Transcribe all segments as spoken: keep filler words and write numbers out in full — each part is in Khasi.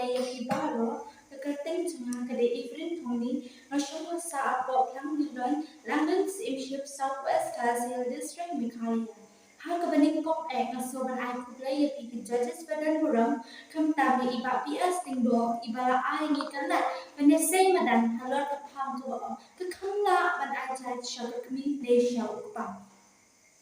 Ïa phi baroh, ka kyrteng jong nga ka dei Evelyn Thongni, nga shong ha Sahpoh, Khlangdilon, Langdon Syiemship, South West Khasi Hills District, Meghalaya. Ha kaba nyngkong eh nga sngewbha ban ai khublei ïa phi ki judges ba don burom, khamtam ïa i Bah P S Lyngdoh, i ba la ai ngi ka lad ban ïaseng madan halor ka phang kaba ong ka kham lah ban ai judge sha ka kmie ne sha u kpa.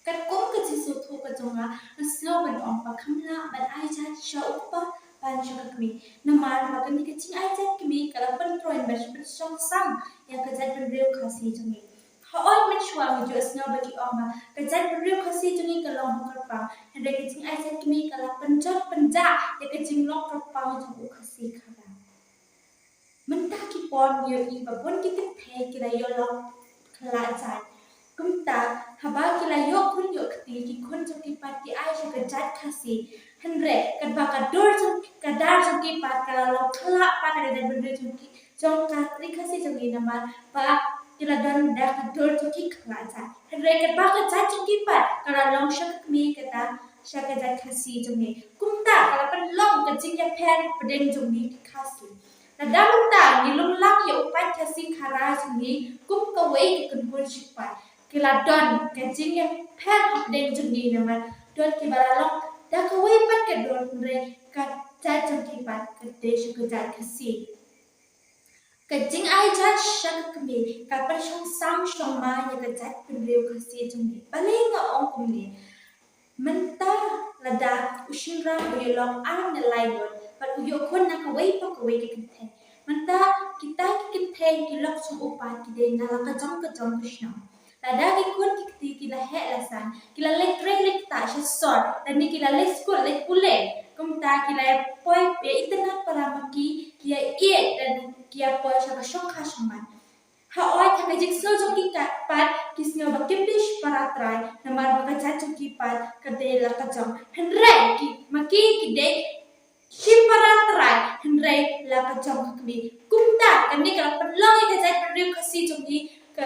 Katkum ka jingsngewthuh ka jong nga, nga sngew ban ong ba kham lah ban ai judge sha u kpa bad sha ka kmie. Namar ba kane ka jingai judge kmie ka la pyntroiñ bad pynshong sam ïa ka jaitbynriew Khasi jong ngi. Hooid, mynshuwa ngi ju sngew ba ki ong ba ka jaitbynriew Khasi jong ngi ka long ba kyrpang. Hynrei ka jingai judge kmie ka la pynjot pynjah ïa ka jinglong kyrpang jong u Khasi Khara. Mynta ki por ngi ïohi ba bun ki kynthei ki la ïoh long khlad jait. Kumta haba ki la ïoh khun ïoh kti, ki khun jong ki pat ki ai sha ka jait Khasi. Hynrei katba ka dur jong, ka dar jong ki pat ka la long khlad pat ha ka jaitbynriew jong ki, jong ka ri Khasi jong ngi, namar ba ki la don da ka dur jong ki khlad jait. Hynrei katba ka jait jong ki pat ka la long sha ka kmie, kata sha ka jait Khasi jong ngi. Kumta ka la pynlong ka jingïapher hapdeng jong ngi ki Khasi. Lada mynta ngi lum lang ïa u paid Khasi Khara jong ngi kum kawei ka kynhun shipai, ki la don ka jingïapher hapdeng jong ngi namar don kiba la long da kawei pat ka dur, hynrei ka jait jong ki pat ka dei sha ka jait Khasi. Ka jingai judge sha ka kmie ka pynshong sam shong ma ïa ka jaitbynriew Khasi jong ngi. Balei nga ong kumne? Mynta lada u shynrang u ïoh long ar ne lai ngut bad u ïoh khun na kawei pa kawei ka kynthei, mynta kita ki kynthei ki lok jong u pat ki dei na la ka jong ka jong ka shnong. Lada ki khun ki kti ki la heh la san, ki la leit trei leit ktah sha sor, lane ki la leit skul leit pule, kumta ki la poi ïa itynnad para ma ki, ki ïa ïeit lane ki ïa poi sha ka shongkha shongman. Hooid, ha ka jingsngew jong ki pat ki sngew ba kim dei shipara trai namar ba ka jait jong ki pat ka dei la ka jong. Hynrei ki ma ki ki dei shipara trai, hynrei la ka jong ka kmie. Kumta kane ka la pynlong ïa ka jaitbynriew Khasi jong ngi, ka,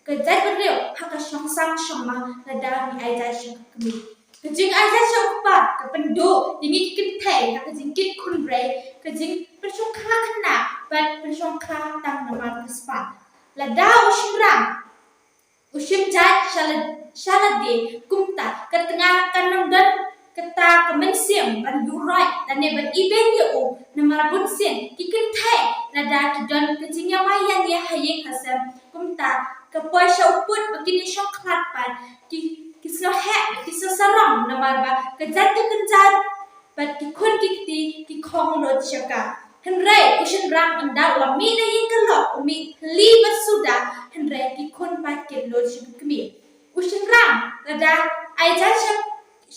ka jaitbynriew ha ka shong sam shong ma lada ngi ai judge sha ka kmie. Ka jingai judge sha u kpa ka pynduh ïa ngi ki kynthei ha ka jingkit khun brei, ka jingpynshongkha khynnah bad pynshongkha tang namar ka spah. Lada u shynrang u shim judge sha la, sha lade, kumta ka tnga kan ym don kata ka mynsiem ban duh roit lane ban ibeiñ ïa u. Namar bunsien ki kynthei lada ki don ka jingïamai ïa ngi ha ïing ha sem, kumta ka poi sha u pud ba kin ïashong khlad pat, ki, ki sngew heh, ki sngew sarong namar ba ka jait ka kynjat bad ki khun ki kti ki khong lut sha ka. Hynrei u shynrang ynda u la mih na ïing ka lok u mih thylli bad suda, hynrei ki khun pat ki lut sha ka kmie. U shynrang lada ai judge sha,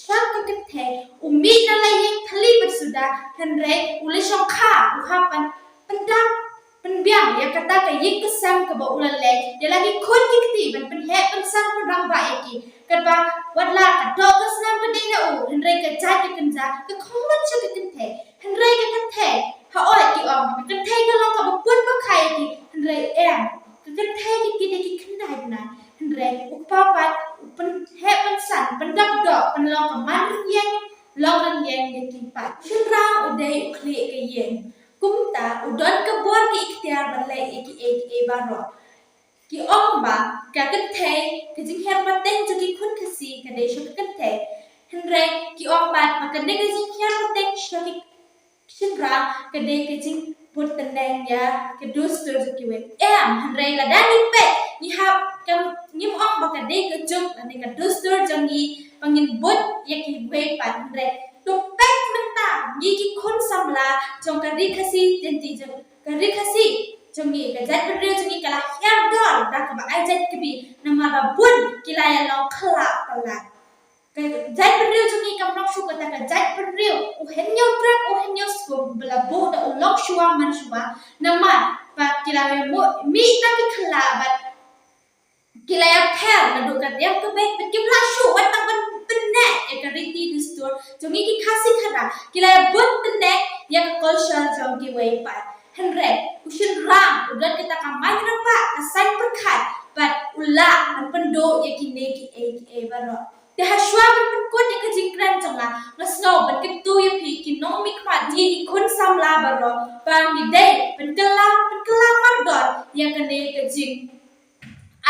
sha ka kynthei u mih na la ïing thylli bad suda, hynrei u la shongkha, u hap ban pyndap pynbiang ïa kata ka ïing ka sem kaba u la leh, ïa la ki khun ki kti ban pynheh pynsan pynrangbah ïa ki. Katba wat la ka doh ka snem ka dei na u, hynrei ka jait ka kynjat ka khong lut sha ka kynthei. Hynrei ka kynthei, hooid ki ong ka kynthei ka long kaba pun ba kha ïa ki, hynrei em, ka kynthei ki, ki dei ki khyndai bnai. Hynrei u kpa pat u pynheh pynsan, pyndap doh, pynlong ka man rynïeng, long rynïeng ïa ki pat. U shynrang u dei u khlieh ka ïing. Kumta u don ka bor ka iktiar ban leh ïa kiei kiei baroh. Ki ong ba ka kynthei, ka jinghiar pateng jong ki khun Khasi ka dei sha ka kynthei. Hynrei ki ong pat ba kane ka jinghiar pateng sha ki shynrang ka dei ka jingbud tneng ïa ka dustur jong kiwei. Em, hynrei lada ngi peit ngi hap, kam, ngim ong ba ka dei ka juk lane ka dustur jong ngi ba ngin bud ïa kiwei pat, hynrei to peit mynta ngi ki khun samla jong ka ri Khasi, jong ka ri Khasi jong ngi, ka jaitbynriew jong ngi ka la hiar dor da kaba ai jait kmie namar ba bun ki la ïa long khlad palat. Ka jaitbynriew jong ngi kam long shuh kata ka jaitbynriew u hynñiew trep u hynñiew skum ba la buh da u longshuwa manshuwa, namar ba ki la mih na ki khlad bad ki la ïapher naduh ka riam ka beit bad kim lah shuh wat tang ban pynneh ïa ka riti dustur jong ngi ki Khasi Khara, ki la ïabud pynneh ïa ka culture jong kiwei pat. Hynrei u shynrang u don kata ka main rangbah, ka saiñ pyrkhat bad u lah ban pynduh ïa kine kiei kiei baroh. Te hashwa ban pynkut ïa ka jingkren jong nga, nga sngew ban kyntu ïa phi ki nongmihkhmat, ki khun samla baroh, ba ngi dei ban kylla, ban kylla mardor ïa kane ka jing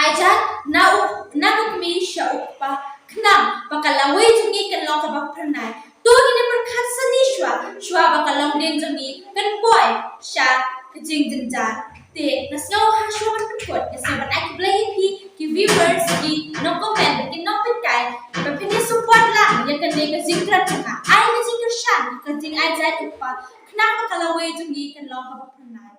ai jad na u, na ka kmie sha u kpa, khnang ba ka lawei jong ngi kan long kaba phyrnai. To ngin ïa pyrkhat sani shuwa, shuwa ba ka longdien jong ngi kan poi sha ka jingjynjar. Te nga sngew hashwa ban pynkut, nga sngew ban ai khublei ïa phi ki viewers, ki nongcomment, ki nongpynkai, ba phin ïa support lang ïa kane ka jingkren jong nga. Ai ka jingkyrshan, ka jingai jait u kpa, khnang ba ka lawei jong ngi kan long kaba phyrnai.